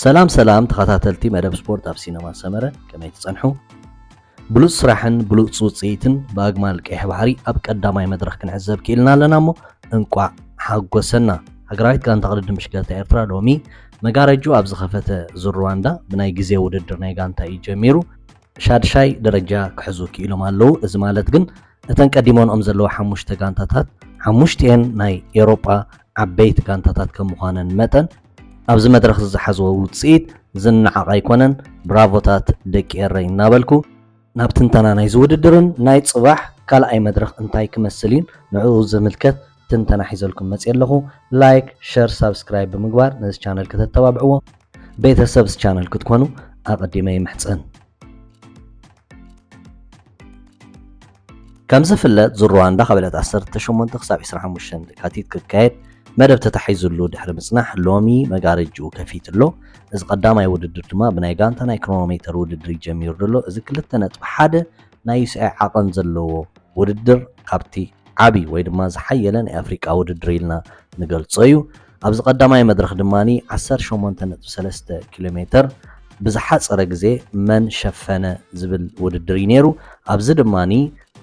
ሰላም ሰላም ተኸታተልቲ መደብ ስፖርት ኣብ ሲነማ ሰመረ፣ ከመይ ትጸንሑ? ብሉጽ ስራሕን ብሉጽ ውጽኢትን ብኣግማል ቀይሕ ባሕሪ ኣብ ቀዳማይ መድረኽ ክንዕዘብ ክኢልና ኣለና እሞ እንቋዕ ሓጎሰና። ሃገራዊት ጋንታ ቅድድም ብሽክለታ ኤርትራ ሎሚ መጋረጅኡ ኣብ ዝኸፈተ ዙር ሩዋንዳ ብናይ ግዜ ውድድር ናይ ጋንታ እዩ ጀሚሩ። ሻድሻይ ደረጃ ክሕዙ ክኢሎም ኣለዉ። እዚ ማለት ግን እተን ቀዲሞንኦም ዘለዋ ሓሙሽተ ጋንታታት ሓሙሽቲኤን ናይ ኤሮጳ ዓበይቲ ጋንታታት ከም ምዃነን መጠን ኣብዚ መድረኽ ዝሓዝዎ ውጽኢት ዝነዓቕ ኣይኮነን። ብራቮታት ደቂ ኤረይ እናበልኩ ናብ ትንተና ናይዚ ውድድርን ናይ ጽባሕ ካልኣይ መድረኽ እንታይ ክመስል እዩን ንዕኡ ዝምልከት ትንተና ሒዘልኩም መጽየ ኣለኹ። ላይክ፣ ሸር፣ ሳብስክራይብ ብምግባር ነዚ ቻነል ከተተባብዕዎ ቤተሰብ ቻነል ክትኮኑ ኣቐዲመ ይምሕጸን። ከም ዝፍለጥ ዙር ሩዋንዳ ካብ ዕለት ዓሰርተ ሸሞንተ ክሳብ ዕስራን ሓሙሽተን ለካቲት ክካየድ መደብ ተታሒዙሉ ድሕሪ ምጽናሕ ሎሚ መጋረጅኡ ከፊቱ ኣሎ። እዚ ቀዳማይ ውድድር ድማ ብናይ ጋንታ ናይ ክሮኖሜተር ውድድር ይጀሚሩ ዘሎ። እዚ ክልተ ነጥቢ ሓደ ናይ ዩሲኣይ ዓቐን ዘለዎ ውድድር ካብቲ ዓቢ ወይ ድማ ዝሓየለ ናይ ኣፍሪቃ ውድድር ኢልና ንገልጾ እዩ። ኣብዚ ቀዳማይ መድረኽ ድማ ዓሰርተ ሸሞንተ ነጥቢ ሰለስተ ኪሎ ሜተር ብዝሓጸረ ግዜ መን ሸፈነ ዝብል ውድድር እዩ ነይሩ። ኣብዚ ድማ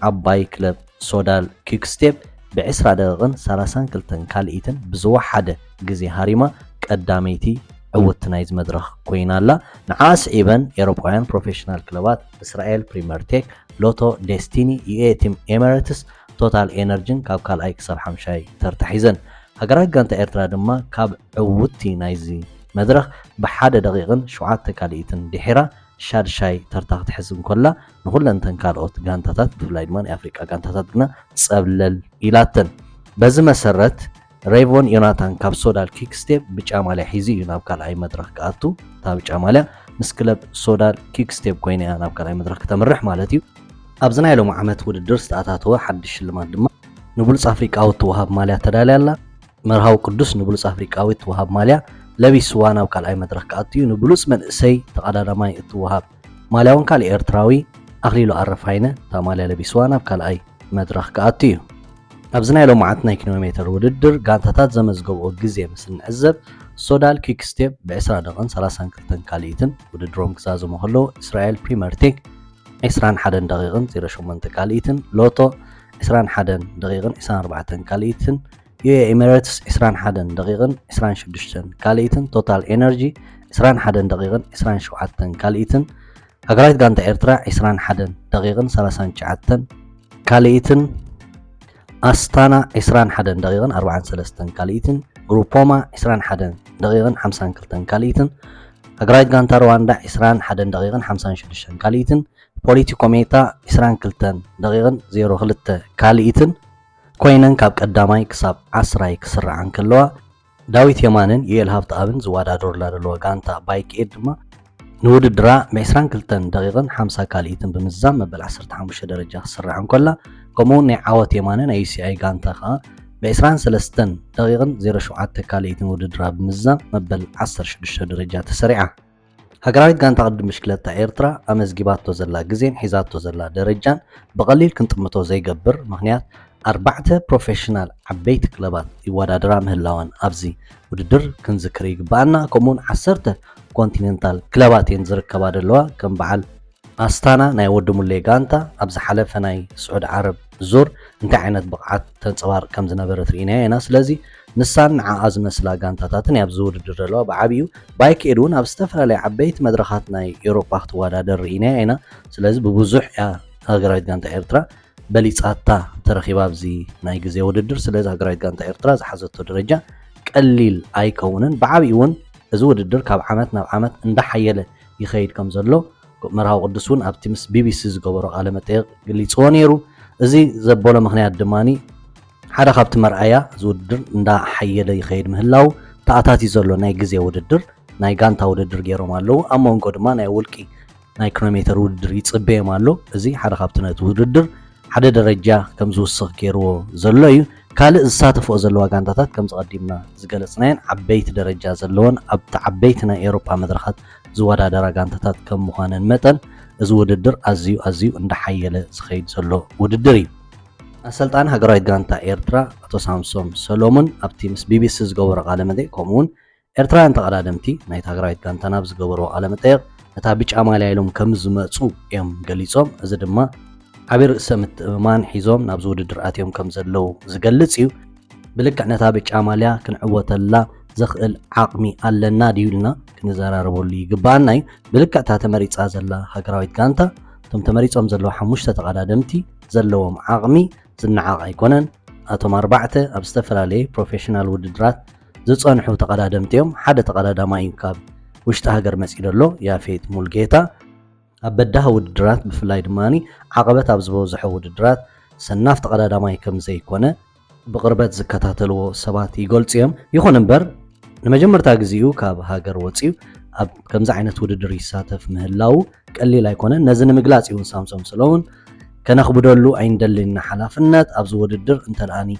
ዓባይ ክለብ ሶዳል ኪክስቴፕ ብዕስራ ደቂቕን ሰላሳን ክልተን ካልኢትን ብዝወሓደ ግዜ ሃሪማ ቀዳመይቲ ዕውቲ ናይዚ መድረኽ ኮይና ኣላ። ንዓ ስዒበን ኤሮጳውያን ፕሮፌሽናል ክለባት እስራኤል ፕሪመር ቴክ፣ ሎቶ ዴስቲኒ፣ ዩኤ ቲም ኤሚሬትስ፣ ቶታል ኤነርጂን ካብ ካልኣይ ክሳብ ሓምሻይ ተርታ ሒዘን። ሃገራዊት ጋንታ ኤርትራ ድማ ካብ ዕውቲ ናይዚ መድረኽ ብሓደ ደቂቕን ሸውዓተ ካልኢትን ድሒራ ሻድሻይ ተርታ ክትሕዝ እንኮላ፣ ንኹለን እተን ካልኦት ጋንታታት ብፍላይ ድማ ናይ ኣፍሪቃ ጋንታታት ግና ጸብለል ኢላተን። በዚ መሰረት ሬይቮን ዮናታን ካብ ሶዳል ኪክስቴፕ ብጫ ማልያ ሒዙ እዩ ናብ ካልኣይ መድረኽ ክኣቱ። እታ ብጫ ማልያ ምስ ክለብ ሶዳል ኪክስቴፕ ኮይና እያ ናብ ካልኣይ መድረኽ ክተምርሕ ማለት እዩ። ኣብዚ ናይ ሎሚ ዓመት ውድድር ዝተኣታተወ ሓድሽ ሽልማት ድማ ንብሉጽ ኣፍሪቃዊ እትወሃብ ማልያ ተዳልያ ኣላ። መርሃዊ ቅዱስ ንብሉጽ ኣፍሪቃዊ እትወሃብ ማልያ ለቢስዋ ናብ ካልኣይ መድረኽ ክኣቱ እዩ። ንብሉጽ መንእሰይ ተቐዳዳማይ እትወሃብ ማልያ እውን ካልእ ኤርትራዊ ኣኽሊሉ ኣረፋይነ እታ ማልያ ለቢስዋ ናብ ካልኣይ መድረኽ ክኣቱ እዩ። ኣብዚ ናይ ሎማዓት ናይ ኪሎ ሜተር ውድድር ጋንታታት ዘመዝገብኦ ግዜ ምስ እንዕዘብ፣ ሶዳል ኪክስቴፕ ብዕስራ ደቂቕን ሰላሳን ክልተን ካልኢትን ውድድሮም ክዛዘሙ ከለዉ፣ እስራኤል ፕሪመር ቴክ ዕስራን ሓደን ደቂቕን ዜሮ ሸሞንተ ካልኢትን፣ ሎቶ ዕስራን ሓደን ደቂቕን ዕስራን ኣርባዕተን ካልኢትን፣ ዩኤ ኤሚሬትስ ዕስራን ሓደን ደቂቕን ዕስራን ሽዱሽተን ካልኢትን፣ ቶታል ኤነርጂ ዕስራን ሓደን ደቂቕን ዕስራን ሸውዓተን ካልኢትን፣ ሃገራዊት ጋንታ ኤርትራ ዕስራን ሓደን ደቂቕን ሰላሳን ትሽዓተን ካልኢትን፣ ኣስታና ዕስራን ሓደን ደቂቕን ኣርባዓን ሰለስተን ካልኢትን፣ ግሩፖማ ዕስራን ሓደን ደቂቕን ሓምሳን ክልተን ካልኢትን፣ ሃገራዊት ጋንታ ሩዋንዳ ዕስራን ሓደን ደቂቕን ሓምሳን ሽዱሽተን ካልኢትን፣ ፖሊቲኮ ሜታ ዕስራን ክልተን ደቂቕን ዜሮ ክልተ ካልኢትን ኮይነን ካብ ቀዳማይ ክሳብ ዓስራይ ክስርዓ እንከለዋ፣ ዳዊት የማንን ዩኤል ሃብተኣብን ዝወዳደሩላ ዘለዋ ጋንታ ባይክ ኤድ ድማ ንውድድራ ብዕስራን ክልተን ደቂቕን ሓምሳ ካልኢትን ብምዝዛም መበል ዓሰርተ ሓሙሽተ ደረጃ ክትስራዕ እንከላ፣ ከምኡውን ናይ ዓወት የማነ ናይ ዩሲኣይ ጋንታ ከኣ ብዕስራን ሰለስተን ደቂቕን ዜሮ ሸውዓተ ካልኢትን ውድድራ ብምዝዛም መበል ዓሰርተ ሽዱሽተ ደረጃ ተሰሪዓ። ሃገራዊት ጋንታ ቅድድም ብሽክለታ ኤርትራ ኣመዝጊባቶ ዘላ ግዜን ሒዛቶ ዘላ ደረጃን ብቐሊል ክንጥምቶ ዘይገብር ምኽንያት፣ ኣርባዕተ ፕሮፌሽናል ዓበይቲ ክለባት ይወዳደራ ምህላወን ኣብዚ ውድድር ክንዝክር ይግበኣና። ከምኡውን ዓሰርተ ኮንቲኔንታል ክለባት እየን ዝርከባ ዘለዋ። ከም በዓል ኣስታና ናይ ወዲ ሙሌ ጋንታ ኣብ ዝሓለፈ ናይ ስዑድ ዓረብ ዙር እንታይ ዓይነት ብቕዓት ተንጸባርቕ ከም ዝነበረት ርኢናዮ ኢና። ስለዚ ንሳን ንዓኣ ዝመስላ ጋንታታትን እያ ኣብዚ ውድድር ዘለዋ። ብዓቢኡ ባይክ ኤድ እውን ኣብ ዝተፈላለያ ዓበይቲ መድረኻት ናይ ኤውሮጳ ክትወዳደር ርኢናያ ኢና። ስለዚ ብብዙሕ እያ ሃገራዊት ጋንታ ኤርትራ በሊጻታ ተረኺባ ኣብዚ ናይ ግዜ ውድድር። ስለዚ ሃገራዊት ጋንታ ኤርትራ ዝሓዘቶ ደረጃ ቀሊል ኣይከውንን። ብዓቢኡ እውን እዚ ውድድር ካብ ዓመት ናብ ዓመት እንዳሓየለ ይኸይድ ከም ዘሎ መርሃዊ ቅዱስ እውን ኣብቲ ምስ ቢቢሲ ዝገበሮ ቃለ መጠይቕ ገሊጽዎ ነይሩ። እዚ ዘበሎ ምኽንያት ድማ ሓደ ካብቲ መርኣያ እዚ ውድድር እንዳሓየለ ይኸይድ ምህላው፣ ተኣታትዩ ዘሎ ናይ ግዜ ውድድር ናይ ጋንታ ውድድር ገይሮም ኣለዉ። ኣብ መንጎ ድማ ናይ ውልቂ ናይ ኪሎ ሜተር ውድድር ይጽበዮም ኣሎ። እዚ ሓደ ካብቲ ነቲ ውድድር ሓደ ደረጃ ከም ዝውስኽ ገይርዎ ዘሎ እዩ። ካልእ ዝሳተፍኦ ዘለዋ ጋንታታት ከምዚ ቀዲምና ዝገለጽናየን ዓበይቲ ደረጃ ዘለወን ኣብቲ ዓበይቲ ናይ ኤውሮጳ መድረኻት ዝወዳደራ ጋንታታት ከም ምዃነን መጠን፣ እዚ ውድድር ኣዝዩ ኣዝዩ እንዳሓየለ ዝኸይድ ዘሎ ውድድር እዩ። ኣሰልጣኒ ሃገራዊት ጋንታ ኤርትራ ኣቶ ሳምሶም ሰሎሙን ኣብቲ ምስ ቢቢሲ ዝገበሮ ቃለ መጠይቕ፣ ከምኡውን ኤርትራውያን ተቐዳደምቲ ናይታ ሃገራዊት ጋንታ ናብ ዝገበርዎ ቃለ መጠየቕ፣ ነታ ብጫ ማልያ ኢሎም ከም ዝመጹ እዮም ገሊጾም። እዚ ድማ ዓቢ ርእሰ ምትእምማን ሒዞም ናብዚ ውድድር ኣትዮም ከም ዘለዉ ዝገልጽ እዩ። ብልክዕ ነታ ብጫ ማልያ ክንዕወተላ ዘኽእል ዓቕሚ ኣለና ድዩ ኢልና ክንዘራረበሉ ይግብኣና እዩ። ብልክዕ እታ ተመሪጻ ዘላ ሃገራዊት ጋንታ፣ እቶም ተመሪጾም ዘለዉ ሓሙሽተ ተቐዳደምቲ ዘለዎም ዓቕሚ ዝነዓቕ ኣይኮነን። እቶም ኣርባዕተ ኣብ ዝተፈላለየ ፕሮፌሽናል ውድድራት ዝጸንሑ ተቐዳደምቲ እዮም። ሓደ ተቐዳዳማይ እዩ ካብ ውሽጢ ሃገር መጺኡ ዘሎ፣ ያፌት ሙልጌታ። ኣብ በዳሂ ውድድራት ብፍላይ ድማ ዓቐበት ኣብ ዝበዝሖ ውድድራት ሰናፍ ተቐዳዳማይ ከም ዘይኮነ ብቕርበት ዝከታተልዎ ሰባት ይገልጹ እዮም። ይኹን እምበር ንመጀመርታ ግዜኡ ካብ ሃገር ወጺኡ ኣብ ከምዚ ዓይነት ውድድር ይሳተፍ ምህላዉ ቀሊል ኣይኮነን። ነዚ ንምግላጽ እውን ሳምሶም ሰለሙን ከነኽብደሉ ኣይንደልን ኢና ሓላፍነት። ኣብዚ ውድድር እንተ ደኣኒ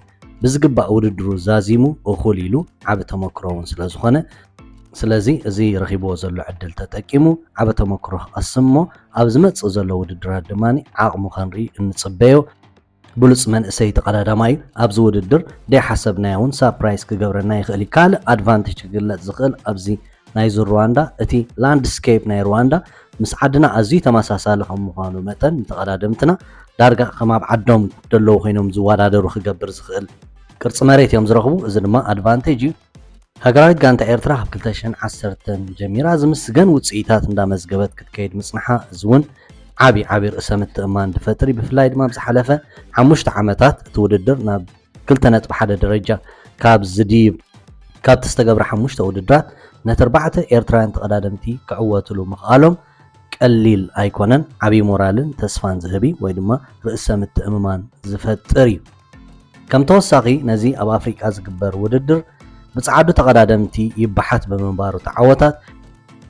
ብዝግባእ ውድድሩ ዛዚሙ እኹል ኢሉ ዓቢ ተመክሮ እውን ስለ ዝኾነ፣ ስለዚ እዚ ረኺብዎ ዘሎ ዕድል ተጠቂሙ ዓቢ ተመክሮ ክቐስም እሞ ኣብ ዝመጽእ ዘሎ ውድድራት ድማ ዓቕሙ ከንርኢ እንጽበዮ ብሉጽ መንእሰይ ተቐዳዳማይ እዩ። ኣብዚ ውድድር ደይሓሰብናዮ እውን ሳፕራይዝ ክገብረና ይኽእል እዩ። ካልእ ኣድቫንቴጅ ክግለጽ ዝኽእል ኣብዚ ናይዚ ሩዋንዳ፣ እቲ ላንድስኬፕ ናይ ሩዋንዳ ምስ ዓድና ኣዝዩ ተመሳሳሊ ከም ምዃኑ መጠን ንተቐዳደምትና ዳርጋ ከም ኣብ ዓዶም ዘለዉ ኮይኖም ዝወዳደሩ ክገብር ዝኽእል ቅርጺ መሬት እዮም ዝረኽቡ። እዚ ድማ ኣድቫንቴጅ እዩ። ሃገራዊት ጋንታ ኤርትራ ካብ ክልተ ሽሕን ዓሰርተን ጀሚራ ዝምስገን ውጽኢታት እንዳመዝገበት ክትከይድ ምጽንሓ፣ እዚ እውን ዓቢ ዓቢ ርእሰ ምትእምማን ዝፈጥር እዩ። ብፍላይ ድማ ኣብ ዝሓለፈ ሓሙሽተ ዓመታት እቲ ውድድር ናብ ክልተ ነጥቢ ሓደ ደረጃ ካብ ዝድይብ፣ ካብ ዝተገብረ ሓሙሽተ ውድድራት ነቲ ኣርባዕተ ኤርትራውያን ተቐዳደምቲ ክዕወትሉ ምኽኣሎም ቀሊል ኣይኮነን። ዓቢ ሞራልን ተስፋን ዝህብ እዩ፣ ወይ ድማ ርእሰ ምትእምማን ዝፈጥር እዩ። ከም ተወሳኺ ነዚ ኣብ ኣፍሪቃ ዝግበር ውድድር ብጸዓዱ ተቐዳደምቲ ይበሓት ብምንባሩ ተዓወታት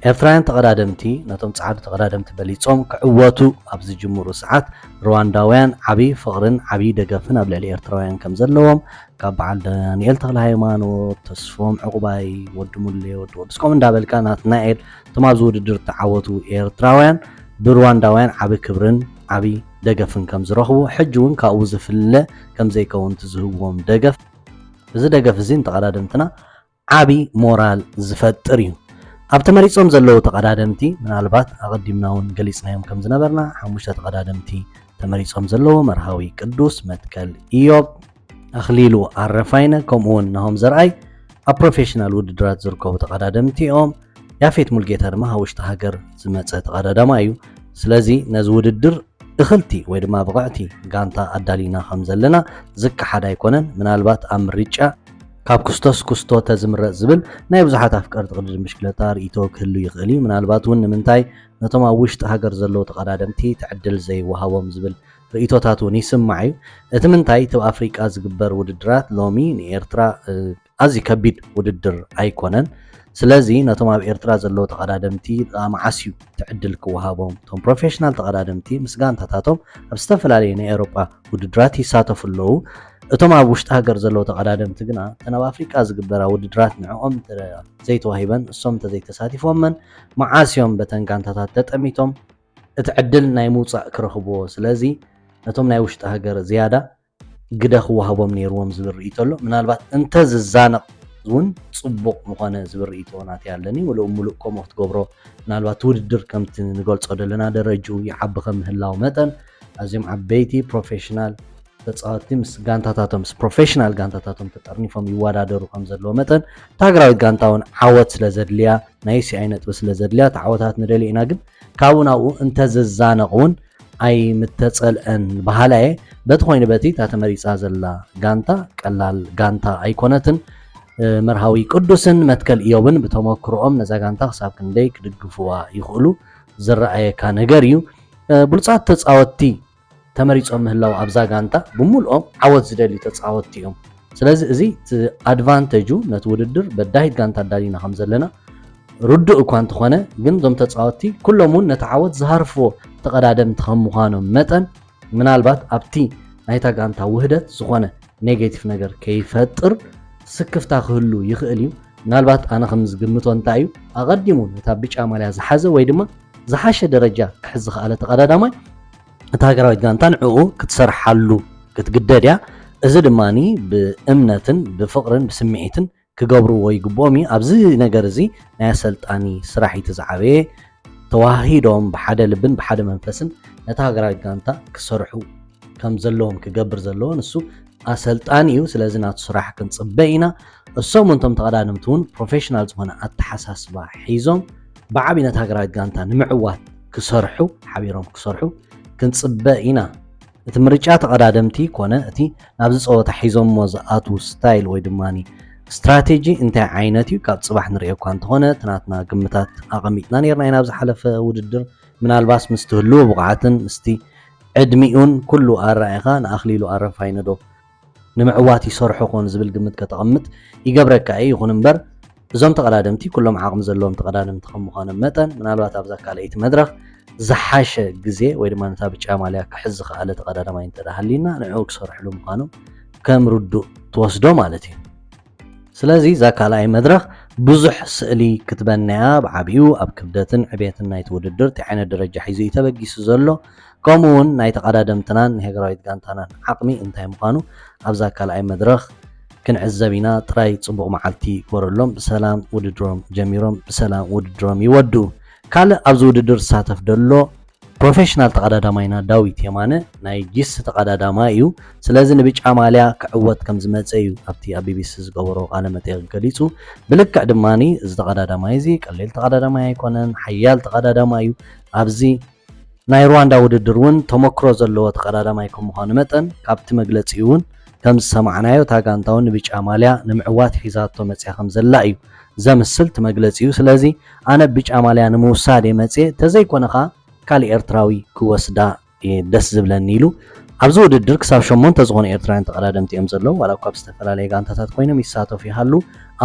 ኤርትራውያን ተቐዳደምቲ ነቶም ጸዓዱ ተቐዳደምቲ በሊጾም ክዕወቱ ኣብ ዝጅምሩ ሰዓት ሩዋንዳውያን ዓቢ ፍቕርን ዓቢ ደገፍን ኣብ ልዕሊ ኤርትራውያን ከም ዘለዎም ካብ በዓል ዳንኤል ተኽለ ሃይማኖት፣ ተስፎም ዕቑባይ፣ ወዲ ሙሌ፣ ወዲ ቅዱስ ከምኡ እንዳበልካ ናትናኤል እቶም ኣብዚ ውድድር ዝተዓወቱ ኤርትራውያን ብሩዋንዳውያን ዓቢ ክብርን ዓቢ ደገፍን ከም ዝረኽቡ፣ ሕጂ እውን ካብኡ ዝፍለ ከም ዘይከውን እቲ ዝህብዎም ደገፍ፣ እዚ ደገፍ እዚ ንተቐዳደምትና ዓቢ ሞራል ዝፈጥር እዩ። ኣብ ተመሪጾም ዘለዉ ተቐዳደምቲ ምናልባት ኣቐዲምና እውን ገሊጽናዮም ከም ዝነበርና ሓሙሽተ ተቐዳደምቲ ተመሪጾም ዘለዉ መርሃዊ ቅዱስ፣ መትከል ኢዮብ፣ ኣኽሊሉ ኣረፋይነ ከምኡ እውን ናሆም ዘርኣይ ኣብ ፕሮፌሽናል ውድድራት ዝርከቡ ተቐዳደምቲ እዮም። ያፌት ሙልጌታ ድማ ካብ ውሽጢ ሃገር ዝመጸ ተቐዳዳማይ እዩ። ስለዚ ነዚ ውድድር እኽልቲ ወይ ድማ ብቕዕቲ ጋንታ ኣዳሊና ከም ዘለና ዝከሓድ ኣይኮነን። ምናልባት ኣብ ምርጫ ካብ ኩስቶስ ኩስቶ ተዝምረጽ ዝብል ናይ ብዙሓት ኣፍቀርቲ ቅድድም ብሽክለታ ርእይቶ ክህሉ ይኽእል እዩ። ምናልባት እውን ንምንታይ ነቶም ኣብ ውሽጢ ሃገር ዘለዉ ተቐዳደምቲ እቲ ዕድል ዘይወሃቦም ዝብል ርእይቶታት እውን ይስማዕ እዩ። እቲ ምንታይ እቲ ኣብ ኣፍሪቃ ዝግበር ውድድራት ሎሚ ንኤርትራ፣ እ፣ ኣዝዩ ከቢድ ውድድር ኣይኮነን። ስለዚ ነቶም ኣብ ኤርትራ ዘለዉ ተቐዳደምቲ ደኣ መዓስ እዩ እቲ ዕድል ክወሃቦም? እቶም ፕሮፌሽናል ተቐዳደምቲ ምስ ጋንታታቶም ኣብ ዝተፈላለዩ ናይ ኤውሮጳ ውድድራት ይሳተፉ ኣለዉ። እቶም ኣብ ውሽጢ ሃገር ዘለዉ ተቐዳደምቲ ግና እተን ኣብ ኣፍሪቃ ዝግበራ ውድድራት ንዕኦም እንተ ዘይተዋሂበን እሶም እንተ ዘይተሳቲፎመን መዓስ እዮም በተን ጋንታታት ተጠሚቶም እቲ ዕድል ናይ ምውጻእ ክረኽብዎ? ስለዚ ነቶም ናይ ውሽጢ ሃገር ዝያዳ ግደ ክወሃቦም ነይርዎም ዝብል ርእይቶ ኣሎ። ምናልባት እንተ ዝዛነቕ እውን ጽቡቕ ምኾነ ዝብል ርእይቶ ናተይ ኣለኒ። ምሉእ ምሉእ ከምኡ ክትገብሮ ምናልባት እቲ ውድድር ከምቲ ንገልጾ ዘለና ደረጅኡ ይዓቢ ከም ምህላው መጠን ኣዝዮም ዓበይቲ ፕሮፌሽናል ተጻወትቲ ምስ ጋንታታቶም ምስ ፕሮፌሽናል ጋንታታቶም ተጠርኒፎም ይወዳደሩ ከም ዘለዎ መጠን እታ ሃገራዊት ጋንታ እውን ዓወት ስለ ዘድልያ ናይ ሲኣይ ነጥቢ ስለ ዘድልያ ተዓወታት ንደሊ ኢና። ግን ካብኡ ናብኡ እንተ ዝዛነቕ እውን ኣይምተጸልአን በሃላይ እየ። በቲ ኮይኑ በቲ እታ ተመሪጻ ዘላ ጋንታ ቀላል ጋንታ ኣይኮነትን። እ፣ መርሃዊ ቅዱስን መትከል ኢዮብን ብተመክሮኦም ነዛ ጋንታ ክሳብ ክንደይ ክድግፍዋ ይኽእሉ ዝረኣየካ ነገር እዩ። እ፣ ብሉጻት ተጻወትቲ ተመሪጾም ምህላው ኣብዛ ጋንታ ብምልኦም ዓወት ዝደልዩ ተጻወትቲ እዮም። ስለዚ እዚ እቲ ኣድቫንቴጁ ነቲ ውድድር በዳሂት ጋንታ ኣዳሊና ከም ዘለና ርዱእ እኳ እንተኾነ፣ ግን እዞም ተጻወትቲ ኩሎም እውን ነቲ ዓወት ዝሃርፍዎ ተቐዳደምቲ ከም ምዃኖም መጠን፣ ምናልባት ኣብቲ ናይታ ጋንታ ውህደት ዝኾነ ኔጌቲቭ ነገር ከይፈጥር ስክፍታ ክህሉ ይኽእል እዩ። ምናልባት ኣነ ከም ዝግምቶ እንታይ እዩ፣ ኣቐዲሙ ነታ ብጫ ማልያ ዝሓዘ ወይ ድማ ዝሓሸ ደረጃ ክሕዝ ዝኸኣለ ተቐዳዳማይ እታ ሃገራዊት ጋንታ ንዕኡ ክትሰርሓሉ ክትግደድ እያ። እዚ ድማ ብእምነትን ብፍቕርን ብስምዒትን ክገብርዎ ይግብኦም እዩ። ኣብዚ ነገር እዚ ናይ ኣሰልጣኒ ስራሕ እዩ እቲ ዝዓበየ። ተዋሂዶም ብሓደ ልብን ብሓደ መንፈስን ነታ ሃገራዊት ጋንታ ክሰርሑ ከም ዘለዎም ክገብር ዘለዎ ንሱ ኣሰልጣኒ እዩ። ስለዚ ናቱ ስራሕ ክንፅበ ኢና። እሶም እውን እቶም ተቐዳደምቲ እውን ፕሮፌሽናል ዝኾነ ኣተሓሳስባ ሒዞም ብዓብዪ ነታ ሃገራዊት ጋንታ ንምዕዋት ክሰርሑ ሓቢሮም ክሰርሑ ክንፅበ ኢና። እቲ ምርጫ ተቐዳደምቲ ኮነ እቲ ናብዚ ፀወታ ሒዞሞ ዝኣትዉ ስታይል ወይ ድማ ስትራቴጂ እንታይ ዓይነት እዩ ካብ ፅባሕ ንሪኦ እኳ እንተኾነ እቲ ናትና ግምታት ኣቐሚጥና ነርና ኢና ኣብዚ ሓለፈ ውድድር። ምናልባስ ምስቲ ህልው ብቕዓትን ምስቲ ዕድሚኡን ኩሉ ኣረኣእኻ ንኣኽሊሉ ኣረፋይነ ዶ ንምዕዋት ይሰርሑ ኮን ዝብል ግምት ከተቐምጥ ይገብረካ እዩ። ይኹን እምበር እዞም ተቐዳደምቲ ኩሎም ዓቕሚ ዘለዎም ተቐዳደምቲ ከም ምዃኖም መጠን ምናልባት ኣብዛ ካልኣይቲ መድረኽ ዝሓሸ ግዜ ወይ ድማ ነታ ብጫ ማልያ ክሕዝ ዝኸኣለ ተቐዳዳማይ እንተ ደኣ ሃልዩና ንዕኡ ክሰርሕሉ ምዃኖም ከም ርዱእ ትወስዶ ማለት እዩ። ስለዚ እዛ ካልኣይ መድረኽ ብዙሕ ስእሊ ክትበና እያ። ብዓብዩ ኣብ ክብደትን ዕቤትን ናይቲ ውድድር እንታይ ዓይነት ደረጃ ሒዙ እዩ ተበጊሱ ዘሎ፣ ከምኡ እውን ናይ ተቐዳደምትናን ናይ ሃገራዊት ጋንታናን ዓቕሚ እንታይ ምዃኑ ኣብዛ ካልኣይ መድረኽ ክንዕዘብ ኢና። ጥራይ ጽቡቕ መዓልቲ ይግበረሎም። ብሰላም ውድድሮም ጀሚሮም ብሰላም ውድድሮም ይወድኡ። ካልእ ኣብዚ ውድድር ዝሳተፍ ዘሎ ፕሮፌሽናል ተቐዳዳማይና ዳዊት የማነ ናይ ጂስ ተቐዳዳማይ እዩ። ስለዚ ንብጫ ማልያ ክዕወት ከም ዝመጸ እዩ ኣብቲ ኣብ ቢቢሲ ዝገበሮ ቃለ መጠይቕ ገሊጹ። ብልክዕ ድማ እዚ ተቐዳዳማይ እዚ ቀሊል ተቐዳዳማይ ኣይኮነን፣ ሓያል ተቐዳዳማይ እዩ። ኣብዚ ናይ ሩዋንዳ ውድድር እውን ተመክሮ ዘለዎ ተቐዳዳማይ ከም ምዃኑ መጠን ካብቲ መግለጺኡ እውን ከም ዝሰማዕናዮ እታ ጋንታ እውን ንብጫ ማልያ ንምዕዋት ሒዛቶ መጽያ ከም ዘላ እዩ ዘምስል እቲ መግለጺኡ። ስለዚ ኣነ ብጫ ማልያ ንምውሳድ እየ መጽየ፣ ተዘይኮነ ኸኣ ካልእ ኤርትራዊ ክወስዳ እየ ደስ ዝብለኒ ኢሉ። ኣብዚ ውድድር ክሳብ ሸሞንተ ዝኾኑ ኤርትራውያን ተቐዳደምቲ እዮም ዘለዉ። ዋላ እኳ ኣብ ዝተፈላለየ ጋንታታት ኮይኖም ይሳተፉ ይሃሉ፣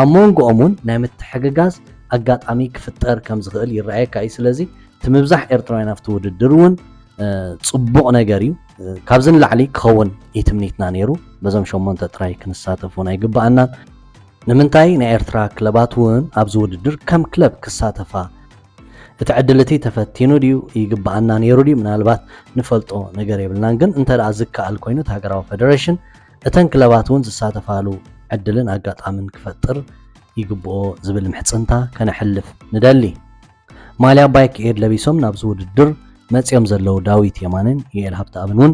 ኣብ መንጎኦም እውን ናይ ምትሕግጋዝ ኣጋጣሚ ክፍጠር ከም ዝኽእል ይረኣየካ እዩ። ስለዚ እቲ ምብዛሕ ኤርትራውያን ኣብቲ ውድድር እውን እ፣ ጽቡቕ ነገር እዩ። እ፣ ካብዚ ንላዕሊ ክኸውን እዩ ትምኒትና ነይሩ። በዞም ሸሞንተ ጥራይ ክንሳተፍ እውን ኣይግብኣናን። ንምንታይ ናይ ኤርትራ ክለባት እውን ኣብዚ ውድድር ከም ክለብ ክሳተፋ እቲ ዕድል እቲ ተፈቲኑ ድዩ? ይግብኣና ነይሩ ድዩ? ምናልባት ንፈልጦ ነገር የብልናን። ግን እንተ ደኣ ዝከኣል ኮይኑ እቲ ሃገራዊ ፈደረሽን እተን ክለባት እውን ዝሳተፋሉ ዕድልን ኣጋጣምን ክፈጥር ይግብኦ ዝብል ምሕጽንታ ከነሕልፍ ንደሊ። ማልያ ባይክ ኤድ ለቢሶም ናብዚ ውድድር መጺኦም ዘለዉ ዳዊት የማነን ዩኤል ሃብተኣብን እውን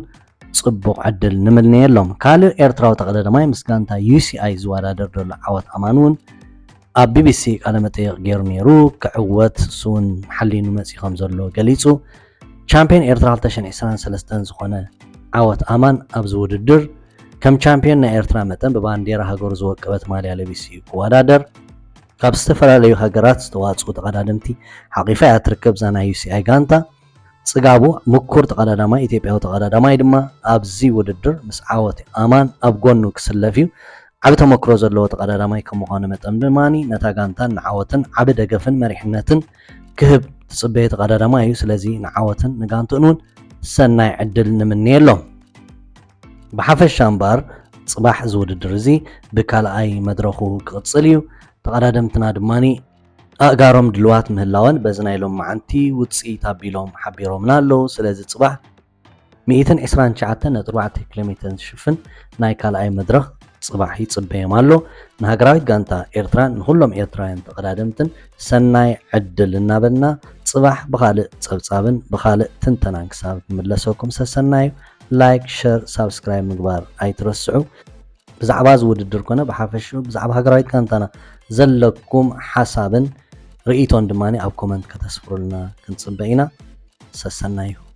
ጽቡቕ ዕድል ንምንየሎም። ካልእ ኤርትራዊ ተቐዳዳማይ ምስ ጋንታ ዩሲኣይ ዝወዳደር ዘሎ ዓወት ኣማን እውን ኣብ ቢቢሲ ቃለ መጠይቕ ገይሩ ነይሩ። ክዕወት እሱ እውን ሓሊኑ መጺኡ ከም ዘሎ ገሊጹ። ቻምፒዮን ኤርትራ ክልተ ሽሕን ዕስራን ሰለስተን ዝኾነ ዓወት ኣማን ኣብዚ ውድድር ከም ቻምፒዮን ናይ ኤርትራ መጠን ብባንዴራ ሃገሩ ዝወቀበት ማልያ ለቢሱ እዩ ክወዳደር። ካብ ዝተፈላለዩ ሃገራት ዝተዋፅኡ ተቐዳደምቲ ሓቒፋ እያ ትርከብ እዛ ናይ ዩሲኣይ ጋንታ። ጽጋቡ ምኩር ተቐዳዳማይ፣ ኢትዮጵያዊ ተቐዳዳማይ ድማ ኣብዚ ውድድር ምስ ዓወት ኣማን ኣብ ጎኑ ክስለፍ እዩ። ዓቢ ተመክሮ ዘለዎ ተቐዳዳማይ ከም ምዃኑ መጠን ድማ ነታ ጋንታን ንዓወትን ዓቢ ደገፍን መሪሕነትን ክህብ ትጽበዮ ተቐዳዳማይ እዩ። ስለዚ ንዓወትን ንጋንትኡን እውን ሰናይ ዕድል ንምንየሎም። ብሓፈሻ እምበኣር ጽባሕ እዚ ውድድር እዚ ብካልኣይ መድረኹ ክቕጽል እዩ። ተቐዳደምትና ድማ ኣእጋሮም ድልዋት ምህላወን በዚ ናይ ሎም መዓንቲ ውጽኢት ኣቢሎም ሓቢሮምና ኣለዉ። ስለዚ ጽባሕ ሚእትን ዕስራን ትሽዓተን ነጥቢ ኣርባዕተ ኪሎ ሜትር ዝሽፍን ናይ ካልኣይ መድረኽ ጽባሕ ይጽበዮም ኣሎ። ንሃገራዊት ጋንታ ኤርትራን ንኹሎም ኤርትራውያን ተቐዳደምትን ሰናይ ዕድል እናበልና ጽባሕ ብኻልእ ጸብጻብን ብኻልእ ትንተናን ክሳብ ንምለሰኩም ሰሰናዩ። ላይክ፣ ሸር፣ ሳብስክራይብ ምግባር ኣይትረስዑ። ብዛዕባ እዚ ውድድር ኮነ ብሓፈሽኡ ብዛዕባ ሃገራዊት ጋንታና ዘለኩም ሓሳብን ርእይቶን ድማ ኣብ ኮመንት ከተስፍሩልና ክንጽበ ኢና። ሰሰናዩ።